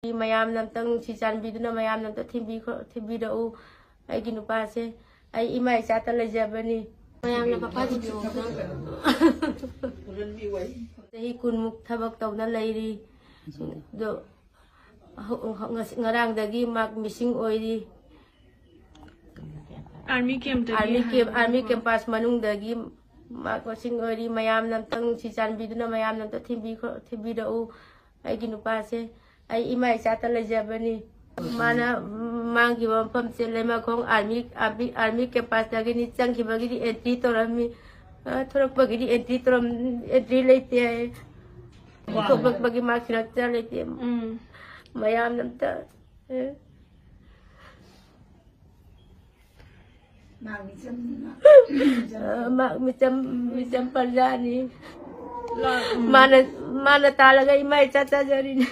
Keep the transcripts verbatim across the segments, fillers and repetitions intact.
ꯃꯌꯥꯝꯅ ꯑꯝꯇꯪ ꯅꯨꯡꯁꯤ ꯆꯥꯟꯕꯤꯗꯨꯅ ꯃꯌꯥꯝꯅ ꯑꯝꯇ ꯊꯤꯟꯕꯤꯈ꯭ꯔꯣ-, ꯊꯤꯟꯕꯤꯔꯛꯎ꯫ ꯑꯩꯒꯤ ꯅꯨꯄꯥꯁꯦ ꯑꯩ ꯏꯃꯥ ꯏꯆꯥꯇ ꯂꯩꯖꯕꯅꯤ꯫ ꯃꯌꯥꯝꯅ ꯄꯄꯥ ꯊꯤꯟꯕꯤꯔꯛꯑꯣ꯫ ꯆꯍꯤ ꯀꯨꯟꯃꯨꯛ ꯊꯕꯛ ꯇꯧꯅ ꯂꯩꯔꯤ꯫ ꯑꯗꯣ ꯍꯧ-, ꯍꯧ-, ꯉꯁꯤ, ꯉꯔꯥꯡꯗꯒꯤ ꯃꯥ ꯃꯤꯁꯤꯡ ꯑꯣꯏꯔꯤ꯫ ꯑꯥꯔꯃꯤ ꯀꯦꯝꯞꯇꯒꯤ ꯑꯥꯔꯃꯤ ꯀꯦꯝꯞ, ꯍꯥꯏꯕ꯫ ꯑꯥꯔꯃꯤ ꯀꯦꯝꯄꯁ ꯃꯅꯨꯡꯗꯒꯤ ꯃꯥ ꯃꯤꯁꯤꯡ ꯑꯣꯏꯔꯤ꯫ ꯃꯌꯥꯝꯅ ꯑꯝꯇꯪ ꯅꯨꯡꯁꯤ ꯆꯥꯟꯕꯤꯗꯨꯅ ꯃꯌꯥꯝꯅ ꯑꯝꯇ ꯊꯤꯟꯕꯤꯈ꯭ꯔꯣ-, ꯊꯤꯟꯕꯤꯔꯛꯎ꯫ ꯑꯩꯒꯤ ꯅꯨꯄꯥꯁꯦ ꯑꯩ ꯏꯃꯥ ꯏꯆꯥꯇ ꯂꯩꯖꯕꯅꯤ꯫ ꯃꯥꯅ ꯃꯥꯡꯈꯤꯕ ꯃꯐꯝꯁꯦ ꯂꯩꯃꯈꯣꯡ ꯑꯥꯔꯃꯤ, ꯑꯥꯔꯃꯤ, ꯑꯥꯔꯃꯤ ꯀꯦꯝꯄꯁꯇꯒꯤꯅꯤ꯫ ꯆꯪꯈꯤꯕꯒꯤꯗꯤ ꯑꯦꯟꯇ꯭ꯔꯤ ꯇꯧꯔꯝꯃꯤ꯫ ꯑ, ꯊꯣꯔꯛꯄꯒꯤꯗꯤ ꯑꯦꯟꯇ꯭ꯔꯤ ꯇꯧꯔꯝ-, ꯑꯦꯟꯇ꯭ꯔꯤ ꯂꯩꯇꯦ ꯍꯥꯏꯌꯦ꯫ ꯊꯣꯛꯂꯛꯄꯒꯤ ꯃꯥ ꯁꯤꯔꯛꯇ ꯂꯩꯇꯦ꯫ ꯎꯝ꯫ ꯃꯌꯥꯝꯅ ꯑꯝꯇ, ꯑꯦ꯫ ꯃꯥ ꯃꯤꯆꯝꯅꯤꯅ꯫ ꯑ, ꯃꯥ ꯃꯤꯆꯝ, ꯃꯤꯆꯝ ꯄ꯭ꯔꯖꯥꯅꯤ꯫ ꯂꯥꯛ-, ꯎꯝ꯫ ꯃꯥꯅ, ꯃꯥꯅ ꯇꯥꯜꯂꯒ ꯏꯃꯥ ꯏꯆꯥ ꯆꯥꯖꯔꯤꯅꯤ꯫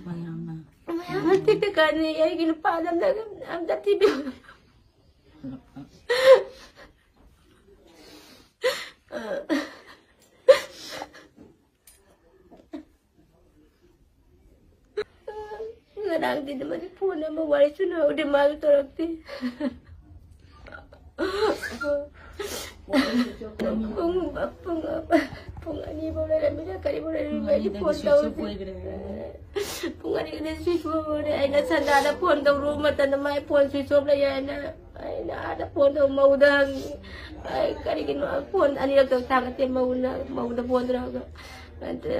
ꯃꯌꯥꯝꯅ꯫ ꯃꯌꯥꯝꯅ ꯇꯦꯛꯇ ꯀꯥꯟꯅꯩ꯫ ꯑꯩꯒꯤ ꯅꯨꯄꯥꯗ ꯑꯝꯇ, ꯑꯝꯇ ꯊꯤꯕꯤꯌꯨ꯫ ꯉꯔꯥꯡꯗꯤ ꯑꯗꯨꯃꯗꯤ ꯐꯣꯟ ꯑꯃ ꯋꯥꯔꯤ ꯁꯨꯅꯍꯧꯗꯦ, ꯃꯥꯁꯨ ꯇꯧꯔꯛꯇꯦ꯫ ꯄꯨꯡ, ꯄꯨꯡ, ꯄꯨꯡ ꯑꯅꯤ ꯐꯥꯎ ꯂꯩꯔꯝꯃꯤꯅ ꯀꯔꯤꯐꯥꯎ ꯂꯩꯔꯝꯃꯤ, ꯑꯩꯁꯨ ꯐꯣꯟ ꯇꯧꯗꯦ꯫ ꯄꯨꯡ ꯑꯅꯤꯗ ꯁ꯭ꯋꯤꯆ ꯑꯣꯐ ꯑꯣꯏꯔꯦ꯫ ꯑꯩꯅ ꯁꯟꯗꯥꯗ ꯐꯣꯟ ꯇꯧꯔꯨꯕ ꯃꯇꯝꯗ ꯃꯥꯏ ꯐꯣꯟ ꯁ꯭ꯋꯤꯆ ꯑꯣꯐ ꯂꯩ ꯍꯥꯏꯅ ꯑꯩꯅ ꯑꯥꯗ ꯐꯣꯟ ꯇꯧ ꯃꯧꯗ ꯍꯪꯉꯤ꯫ ꯑꯩ ꯀꯔꯤꯒꯤꯅꯣ ꯐꯣꯟ ꯑꯅꯤꯔꯛ ꯇꯧ ꯊꯥꯡꯒꯠꯇꯦ꯫ ꯃꯧꯅ, ꯃꯧꯗ ꯐꯣꯟ ꯇꯧꯔꯒ, ꯑꯗ,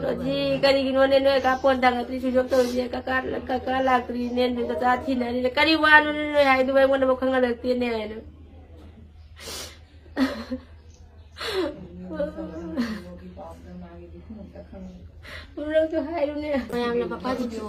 "ꯔꯣꯖꯤ, ꯀꯔꯤꯒꯤꯅꯣꯅꯦ ꯅꯣꯏ ꯀꯥ ꯐꯣꯟ ꯊꯥꯡꯒꯠꯇ꯭ꯔꯤ, ꯁ꯭ꯋꯤꯆ ꯑꯣꯐ ꯇꯧꯔꯤꯁꯦ? ꯀꯀꯥ, ꯀꯀꯥ ꯂꯥꯛꯇ꯭ꯔꯤꯅꯦ, ꯅꯣꯏ ꯀꯀꯥ ꯊꯤꯅꯔꯤꯅꯦ꯫ ꯀꯔꯤ ꯋꯥꯅꯣꯅꯦ ꯅꯣꯏ ꯍꯥꯏꯗꯨꯕꯨ ꯑꯩꯉꯣꯟꯗꯐꯥꯎ ꯈꯪꯍꯜꯂꯛꯇꯦꯅꯦ?" ꯍꯥꯏꯅ꯫ ꯅꯪꯁꯨ ꯍꯥꯏꯔꯨꯅꯦ꯫ ꯃꯌꯥꯝꯅ ꯄꯄꯥ ꯊꯤꯕꯤꯌꯣ꯫